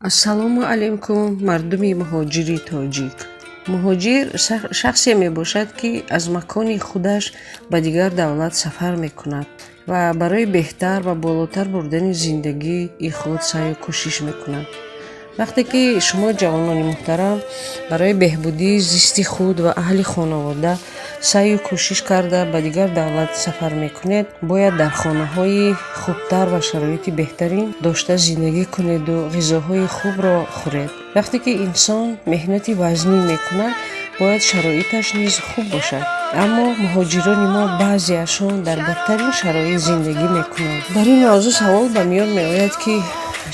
Ассалому алайкум, мардуми муҳоҷири тоҷик. Муҳоҷир шахсе мебошад, ки аз макони худаш ба дигар давлат сафар мекунад ва барои беҳтар ва болотар бурдани зиндагии худ саъю кӯшиш мекунад. Вақте ки шумо, ҷавонони муҳтарам, барои беҳбудии зисти худ ва аҳли хонавода саъю кӯшиш карда, ба дигар давлат сафар мекунед, бояд дар хонаҳои хубтар ва шароити беҳтарин дошта зиндагӣ кунеду ғизоҳои хубро хӯред. Вақте ки инсон меҳнати вазнин мекунад, бояд шароиташ низ хуб бошад. Аммо муҳоҷирони мо баъзеашон дар бадтарин шароит зиндагӣ мекунанд. Дар ин мавзӯъ савол ба миён меояд, ки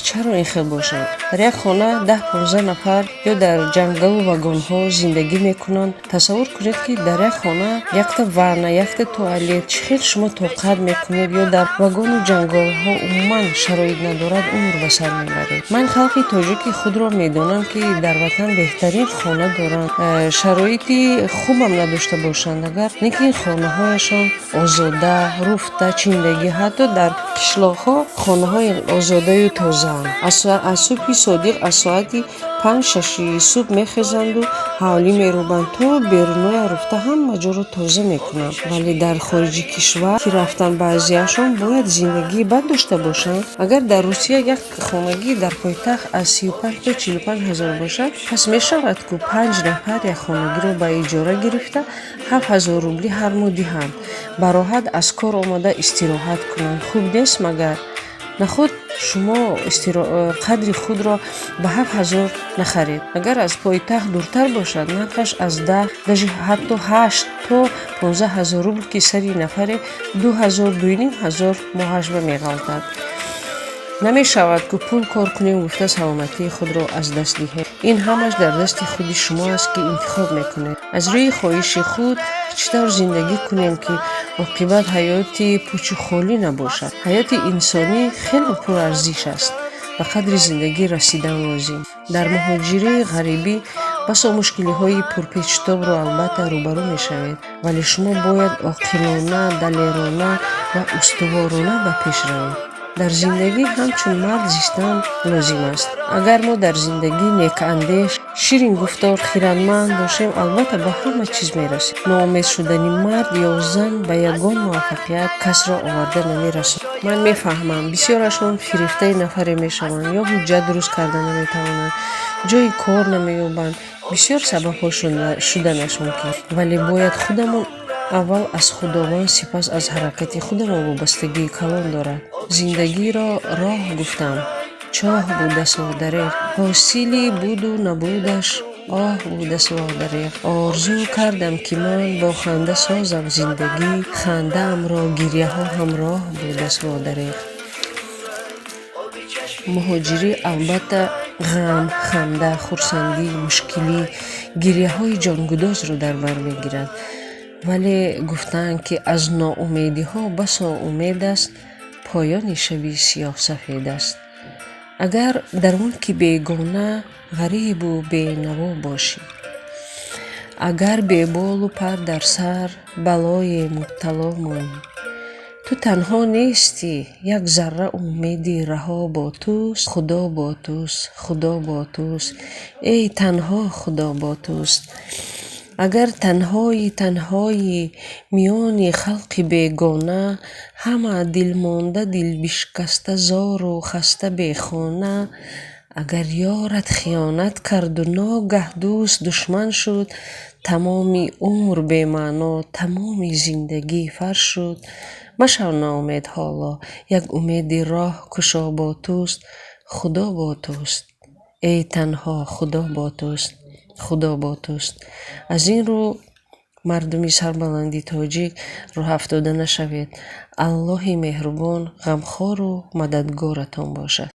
чаро ин хел бошад? Дар як хона 10-15 нафар ё дар ҷангалу вагонҳо зиндагӣ мекунанд. Тасаввур кунед, ки дар як хона якта ванна, якта туалет. Чӣ хел шумо тоқат мекунед ё дар вагону ҷангалҳо, умуман шароит надорад, умр ба сар мебаред? Ман халқи тоҷики худро медонам, ки дар ватан беҳтарин хона доранд, шароити хубам надошта бошанд агар, лекин хонаҳояшон озода, руфта, чиндагӣ. Ҳатто дар қишлоқҳо хонаҳои озодаю тозаанд. Аз субҳи содиқ, аз соати 5-6-и субҳ мехезанду ҳавлӣ мерӯбанд, то беруноя руфта, ҳама ҷоро тоза мекунанд. Вале дар хориҷи кишвар ки рафтан, баъзеашон бояд зиндагии бад дошта бошанд. Агар дар Русия як хонагӣ дар пойтахт аз 35 то 45 ҳазор бошад, пас мешавад ку панҷ нафар як хонагиро ба иҷора гирифта, 7000 рубли ҳар моҳ диҳанд, бароҳат аз кор омада истироҳат кунанд. Хуб нест магар? Наход шумо қадри худро ба 7000 нахаред? Агар аз пойтахт дуртар бошад, нархаш аз 10, даже ҳатто 8 то 15 ҳазор рубл, ки сари нафаре 2000, 2500 моҳаш ба меғалтад. Намешавад, ки пул кор кунем гуфта, саломатии худро аз даст диҳем. Ин ҳамаш дар дасти худи шумо аст, ки интихоб мекунед аз рӯи хоҳиши худ, чӣ тавр зиндагӣ кунем, ки оқибат ҳаёти пучу холӣ набошад. Ҳаёти инсонӣ хеле пурарзиш аст, ба қадри зиндагӣ расидан лозим. Дар муҳоҷирии ғарибӣ басо мушкилиҳои пурпечутобро албатта рӯбарӯ мешавед, вале шумо бояд оқилона, далерона ва устуворона ба пеш равед. Дар зиндагӣ ҳамчун мард зистан лозим аст. Агар мо дар зиндагӣ некандеш, ширингуфтор, хирадманд бошем, албатта ба ҳама чиз мерасем. Ноумед шудани мард ё зан ба ягон муваффақият касро оварда намерасонад. Ман мефаҳмам, бисёрашон фирефтаи нафаре мешаванд ё ҳуҷҷат дуруст карда наметавонанд, ҷойи кор намеёбанд. Бисёр сабабҳо шуданаш мумкин, вале бояд худамон аввал аз Худованд, сипас аз ҳаракати худамон вобастагии калон дорад. Зиндагиро роҳ гуфтам, чоҳ будааст водареғ, ҳосили буду набудаш оҳ будааст водареғ. Орзу кардам, ки ман бо ханда созам зиндагӣ, хандаамро гирьяҳо ҳамроҳ будааст водареғ. Муҳоҷирӣ албатта ғам, ханда, хурсандӣ, мушкилӣ, гирьяҳои ҷонгудозро дар бар мегирад, вале гуфтаанд, ки аз ноумедиҳо басо умед аст, поёни шаби сиёҳсафед аст. Агар дар мулки бегона ғарибу бенаво бошӣ, агар беболу пар дар сар балое мубтало монӣ, ту танҳо нестӣ. Як зарра умеди раҳо бо туст. Худо бо туст, Худо бо туст, эй танҳо Худо бо туст. Агар танҳои танҳои миёни халқи бегона, ҳама дилмонда, дилбишкаста, зору хаста, бехона, агар ёрат хиёнат карду ногаҳ дӯст душман шуд, тамоми умр бемаъно, тамоми зиндагӣ фарш шуд, машав ноумед ҳоло. Як умеди роҳ кушо бо туст. Худо бо туст, эй танҳо Худо бо туст, Худо бо туст. Аз ин рӯ, мардуми сарбаланди тоҷик, рӯҳафтода нашавед. Аллоҳи меҳрубон ғамхору мададгоратон бошад.